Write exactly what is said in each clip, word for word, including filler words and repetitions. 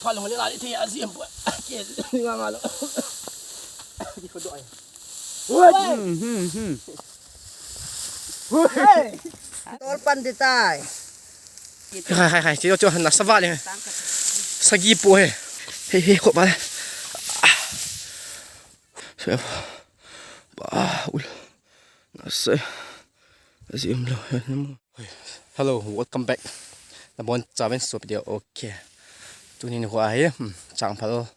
Phalong le la le thei a zi em pu. Ke nga nga lo. Ki ko do ai. Woi. Hmm, hmm, hmm. Woi. Tol pan de tai. Hai, hai, hai, chiu, chiu, na sa va le. Sagi pu he. He, he, ko ba le. So, ba, ul. Na sa. Asi um lo, na mo. Hello, welcome back. Na bon chaven so video, okay. Tuni ni hua he, hmm, chang phal.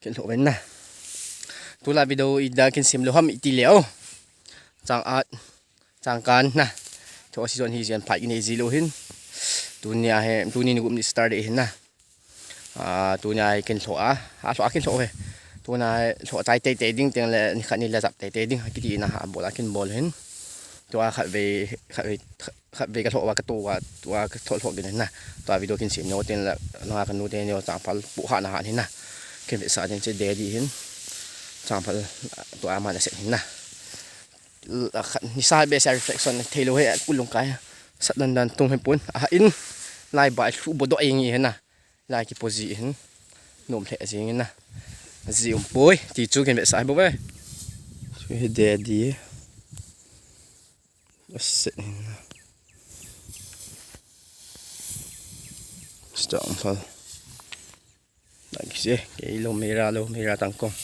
Kin lhoh ven na. Tulai video ida kin sim lou ham iti leh o. Chang at, chang kan na. Thu a season hi jen phat kin nei ji lou hin. Tuni a he, tuni ni gup ni start de hin na. Ah, tuni a he kin lhoh a. A lhoh a kin lhoh he. Tuni a he lhoh chai tei tei ding teng le ni khat ni le jap tei tei ding. Kiti na ha bol a kin bol hin. Tua khat ve, khat ve, khat ve ka lhoh uva ka to uva, tua ka lhoh lhoh kit na. Tua video kin sim nau tin la, langa ka nu te neo chang phal pu ha na ha hin na. Kin ve sa din che de di hin. Chang phal tua ama na set hin na. La khat ni sa be sa reflection thei lou he a kulung kai. Sat dan dan tung he pun. A ha in. Lai bai lhu bo do eng hi na. Lai ki po ji hin. Nom lheh jing in na. Ji um poi. Ti chu kin ve sa bo ve. Chu he de di. Aset hin na. Stang phal. Lagi se, ke lo mera lo, mera tang kong.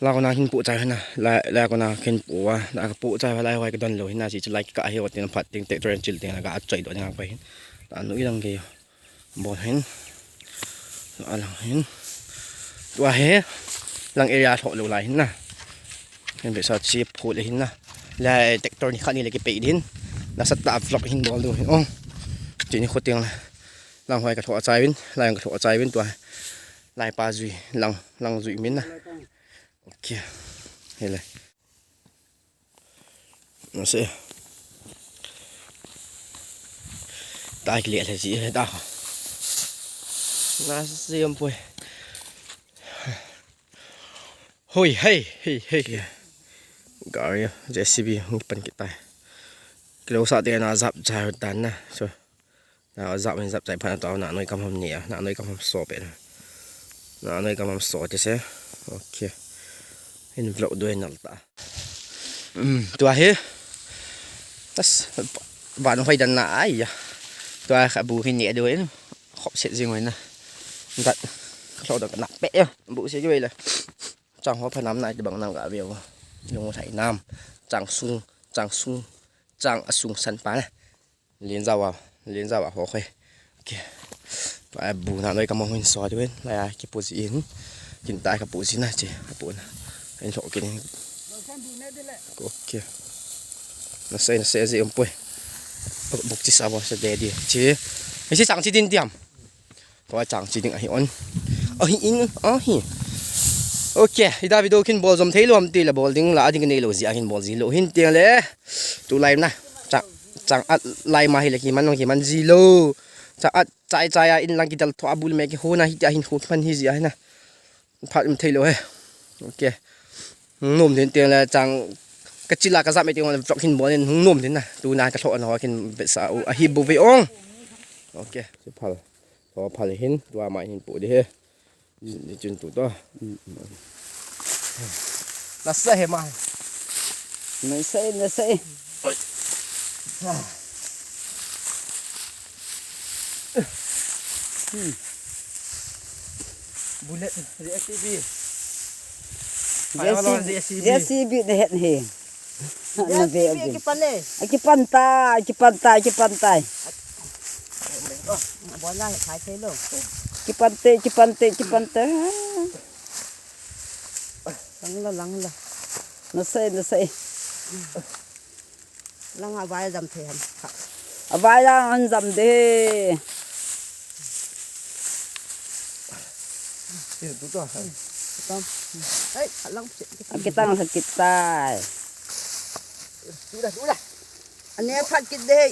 La ko na kin pu chai na, la, la ko na kin pu wa, la ko pu chai wa, la wa ka don lo hin na, si chu lai ka he wa tin phat ting te tren chil ting la ka a chai do na pa hin. La nu i lang ke yo. Bol hin. La lang hin. Tua he. Lang area tho lo lai hin na. Kin ve sa chi phu le hin na. Lai tractor ni khat ni le ki pe din. La sat la vlog hin bol do hin. Oh. Ti ni khu ting la. Lang hoi ka tho a chai win. Lang ka tho a chai win tua. Lai pa jui. Lang, lang jui min na. Okay. Hele. Na se. Tai ki le le ji he ta. Na se um poi. Hoi, hei, hei, hei. Gari, J C B, ngi pan kit tai. Kilo sa te na zap chai tan na. So. Na zap min zap chai phat na to na noi kam ham ni a. Na noi kam ham so pe na. Na noi kam ham so te se. Okay. In vlog do in alta. Um, tua hi. Tas, ba no fai dan na ai ya. Tua ka bu hin ni do in. Khop set jing wai na. Dat. Ka lo da na pe ya. Bu se ji wai la. Chang ho phanam nai ti bang nang ka veu. Lung thai nam. Chang sung, chang sung, chang asung san pa na. Lin jawa, lin jawa ho khoi. Okay. Tua bu na noi ka mong hin so diu in. Lai a ki pu ji in. Kin tai ka pu ji na che. Ka pu na. In lo kin. Okay. Na sei, na sei ji um poi. Buk chi sa bo sa de di. Chi. Ni si chang chi din diam. Tua chang chi ding ahi on. Ahi in, ahi. Okay, ida video kin bol jom thei lou ham ti le bol ding la ding nei lou ji a kin bol ji lou hin ti le. Tu lai na. Chang, chang at lai ma hi le ki man long ki man ji lou. Chang at chai chai a in lang ki dal tho a bul me ki ho na hi ti a hin ho ki man hi ji a hi na. Phat um thei lou he. Okay. Nom din ti le chang ka chi la ka jam e ti le vlog hin bol in nom din na. Tu na ka tho na ho kin ve sa u ahi bu ve ong. Okay. Chi phal. To phal hin, tua mai hin pu di he. Ni chun tu to. Na sa he mai. Na sa, na sa. Hmm. Bullet, J C B. J C B, J C B. J C B na het he. Na ve agi. Akipan le. Akipan tai, akipan tai, akipan tai. Oh, bola hai thei lo. Akipan te, akipan te, akipan te. Lang la, lang la. Na sei, na sei. Lang a vai jam thei ham. A vai lang an jam de. Tam. Ai, lang. Akitang sa kitai. Ane phat kit de.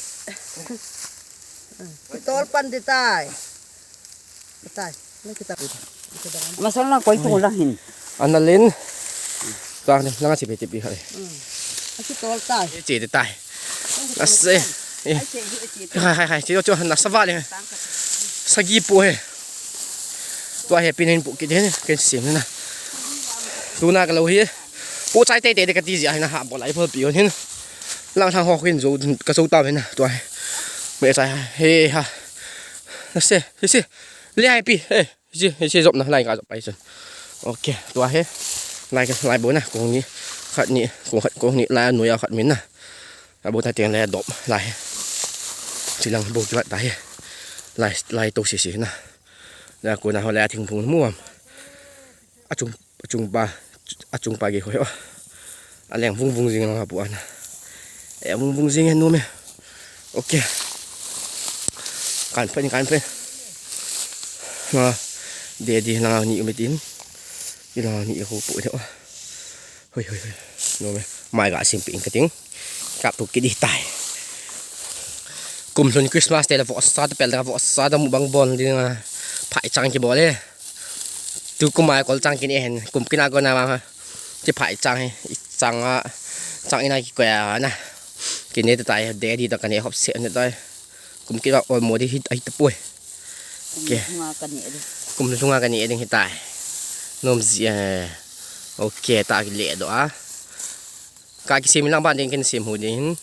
Kitol pan de tai. Tai. Masang lang koi tu lang hin. Analin. Tang ni, lang si beti pi hai. Kitol tai. Che de tai. Ase. Hai hai hai, che cho na sa va le. Sagi pu he. Tua hi pin hin pu kit hin, ken sim hin na. Tuna ka lo hi. Pu chai tei tei de ka ti zia hin na ha bol ai bol pi hin. Lang thang ho hin zo ka zo ta hin na. Tua hi. Me chai he ha. Na se, hi si. Le ai pi. He. Hi si, hi si zop na lai ka zop pai chun. Okay, tua hi. Lai ka lai bo na. Kong ni khat ni, kong khat kong ni lai noi a khat min na. Abo ta tiang le dop lai. Chilang bo kivat ta hi. Lai, lai to si si na. Na ko na ho le a thing phung mu am. A chung, a chung pa, a chung pa ge ho. A leng vung vung jing na pu ana. E vung vung jing nu me. Okay. Kan pen, kan pen. Na, de di na ni umetin. Ila ni ho pu de. Hoi, hoi, hoi. No me. Mai ga sim ping ka ting. Kap tu kidi tai. Kum lhun Christmas te la vo sa ta pel da vo sa da mu bang bon ding a. Phai chang ki bol e. Tu kum ai kol chang ki ne hen. Kum kina ko na ma. Ti phai chang he. Chang a. Chang ina ki ko ya na. Ki ne ta tai de di ta ka ne hop se ne tai. Kum kina ol mo di hit ai ta poi. Kum lhunga ka ne ding. Kum lhunga ka ne ding hitai. Nom ji e. Okay, ta ki le do a. Ka ki sim lang ban ding ken sim hu ding.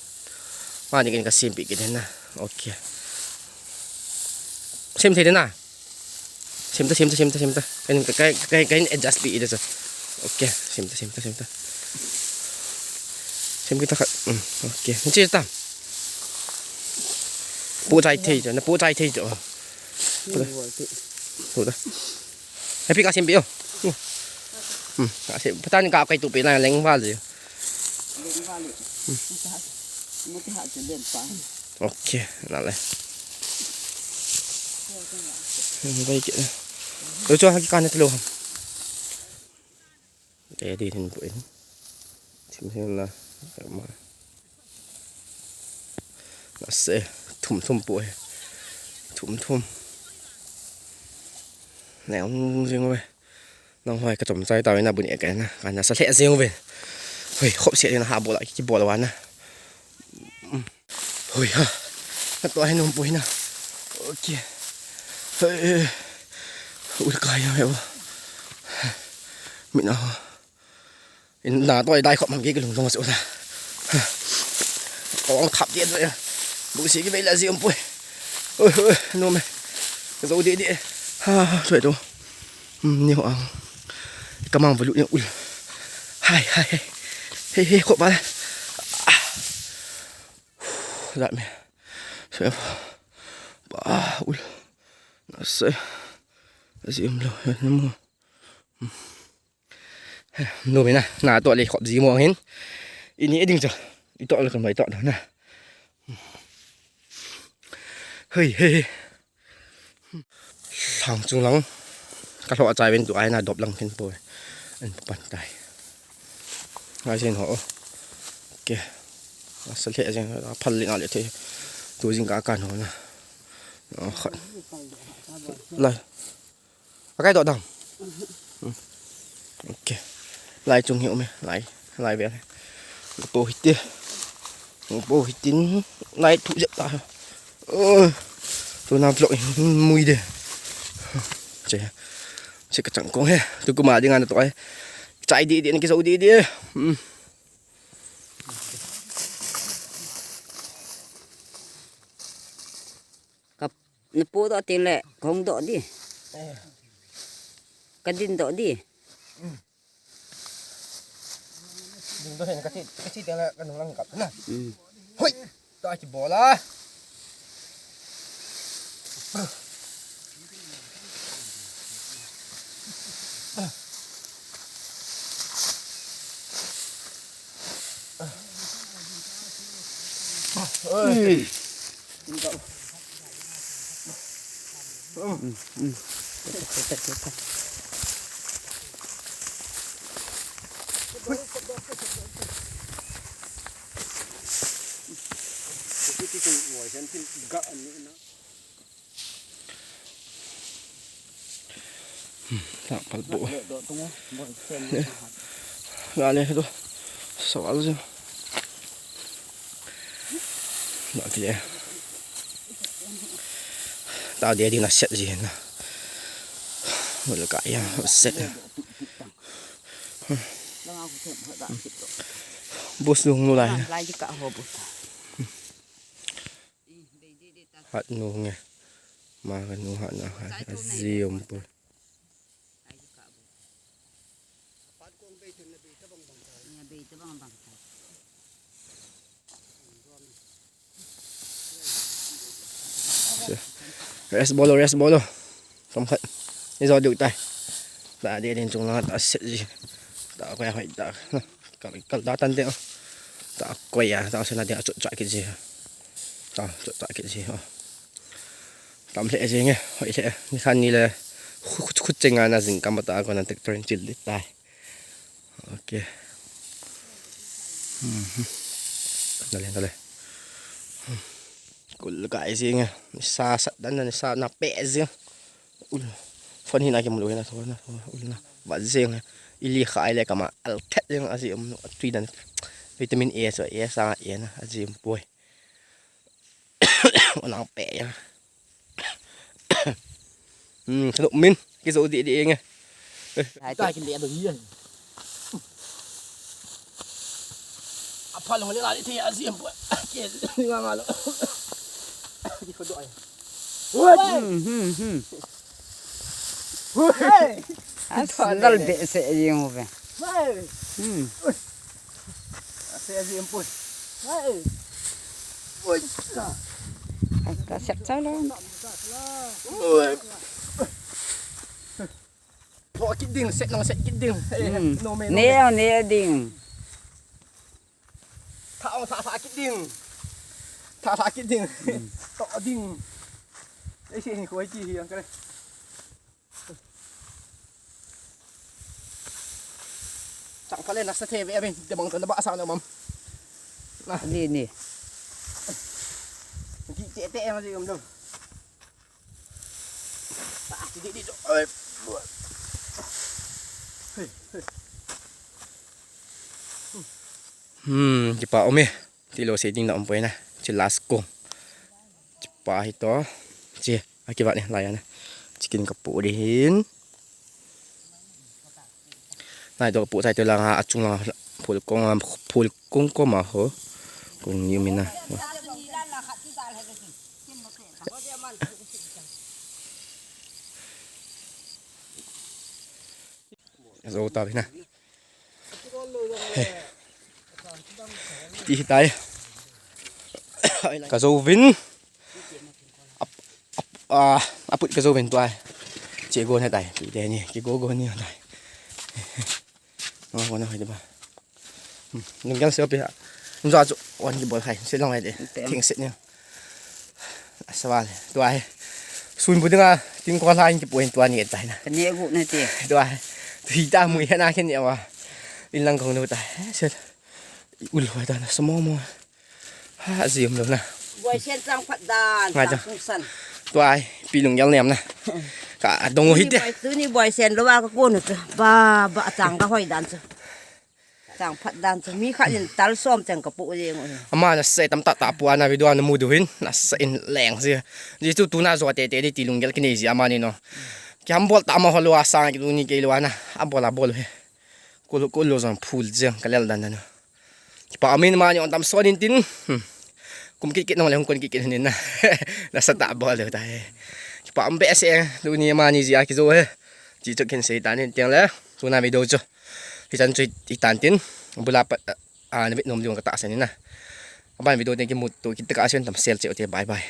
Ban ding ken ka sim pi ki den na. Okay. Sim thei den na. Sim ta, sim ta, sim ta, sim ta. Ken ka, ka, ka, ka adjust pi i de sa. Okay, sim ta, sim ta, sim ta. Sim kita khat. Hmm, okay. Ni chi ta. Pu chai thei cho, na pu chai thei cho. Pu ta. Pu ta. Happy ka sim pi yo. Hmm, ka sim. Patan ka kai tu pi na leng val ji. Leng val ji. Mu ta. Mu ta ha chu leng pa. Okay, na le. Bai ke. Lo cho ha ki kan te lo. Te di thin pu in. Thim thim na. Ma. Na se thum thum pu he. Thum thum. Na ong jing ve. Nang hoi ka chom chai ta ve na bun e ka na. Ka na sa le jing ve. Hoi khop se na ha bol a ki bol wa na. Hoi ha. Ka to he nom pu hi na. Okay. Hoi. Ul ka ya ve. Mi na ha. In na toi dai khop mang ki lung dong su na. Ong khap dia dia. Bu si ki ve la ji um pui. Oi oi no me. Zo di di. Ha ha soi to. Hmm, ni ho ang. Ka mang valu ni ul. Hai hai hai. Hei hei khop ba. Ah. Za me. Soi. Ba ul. Na se. Ji um lo. Na mo. Numei na, na toh le khop ji mo hin. Ini eding cho. I toh le kan mai toh na. Hei, hei, hei. Lang chung lang. Ka lo achai ven tu ai na dop lang ken po. An pan tai. Ngai sen ho. Ke. Asa le jeng phal le nga le the. Tu jing ka kan ho na. Oh, khat. Lai. Akai to dang. Hmm. Okay. Lai chung hi um e. Lai. Lai ve. Po hiti. Po hitin. Lai thu jep ta. Oh. Tu na vlog hi mui de. Che. Che ka chang kong he. Tu kuma ding an to ai. Chai di di na ki so di di. Hmm. Ka na po doh teng le, ka hung doh di. Ka din doh di. Ding doh hen ka chi, ka chi teng le, ka nung lang kap na. Hmm. Hoi! Ta ki bola. Thang pal po. Ga le tu. Sawal jo. Ga ki le. Ta dia di na set ji na. Hol ka ya, set. Bus lung nu lai. Hat nu nge. Ma ka nu hat na. Azium pu. Rest bolo, rest bolo. Tom khat. Ijo duk tai. Ta de din chung la ta set ji. Ta ko ya hoi ta. Kal, kal ta tan de. Ta ko ya ta sena de chot cha ki ji. Ta chot cha ki ji. Tam le ji nge. Hoi le. Ni san ni le. Khut khut chenga na jing kam ta ko na tek tren chil dit tai. Ok. Mhm. Dale, dale. Kul kai jing e. Sa sat dan dan sa na pe jing. Ul. Phone hi na ke mulu na tho na tho ul na. Ba jing. Ili khai le kama al thet jing aji um tui dan. Vitamin A so A sa A na aji um poi. Nang pe ya. Hmm, sanu min, kijo di di nge. Hai ta kin de do yan. Apa lo le la di te aji um poi. Ke nga nga lo. Di ko do ai. Hmm, hmm, hmm. Hey! Asal be se yung be. Hey! Hmm. Ase aji um poi. Hey! Oi! Ka sep chalo. Oi! Pho kit ding, set nong set kit ding. Hey, hmm. No me, no me. Ne, ne ding. Tha ong tha tha kit ding. Tha tha kit ding. Hmm. To ding. Ei se ni ko ai ti hi ang kare. Chang pha le nasa the ve aben, de bang tan ba sa na mam. Na. Ni ni. Ki te te ma ji um do. Di di do. Ai. Hmm, kipa um e. Tilo se ding na um poi na. Chi last kong. Chi pa hi to. Chi, akivat ni lai na. Chicken kapu di hin. Nai to kapu sai to langa achung langa phul kong phul kong ko ma ho. Kong ni mina. Zo ta bina. Ti hitai. Ka zo vin. Ap, ap, a, aput ka zo vin tuai. Che go na tai. Pi de ni. Ki go go ni tai. Ngo go na hai de ba. Nung yang se pi ha. Nung za chu wan ki bol hai. Se long hai de. Thing se ni. Asawal. Tuai. Sun bu dinga ting ko la in ki point tuani tai na. Ka ne gu na ti. Tuai. Tui ta mui hena ken ya wa. In lang kong nu tai. Sel. Ul wa ta na samo mo. Ha, aji um lo na. Boisen chang phat dan. Nga chang. Chang kung san. Tuai. Pi lung yal nem na. Ka dong hi te. Tuni boisen lo wa ka ko nu chu. Ba, ba chang ka hoi dan chu. Chang phat dan chu mi khat in tal som chang ka pu jeng u hi. Ama na sei tam ta ta pu ana video ana mu du hin na sei in leng ji. Ji tu tu na zo te te di ti lunggel kini ji ama ni no. Ki ham bol ta ma ho lo a sang ki tu ni ke lo ana. A bol a bol hi. Kul kul lo jong phul jeng ka lel dan dan. Ki pa amin ma ni on tam so nin tin. Hmm. Kum kit kit nong le hung kon kit kit hin na. Na sa ta bol lo ta he. Ki pa am be se tu ni ama ni ji a ki zo he. Ji chu kin sei ta nin tiang le. Tu na video chu. Hichan chu hitan tin, bula pat, ah, na vet nom ding ka tahsan in na. Aban video ding kimu to kit ka asen tam sel che u te, bye bye.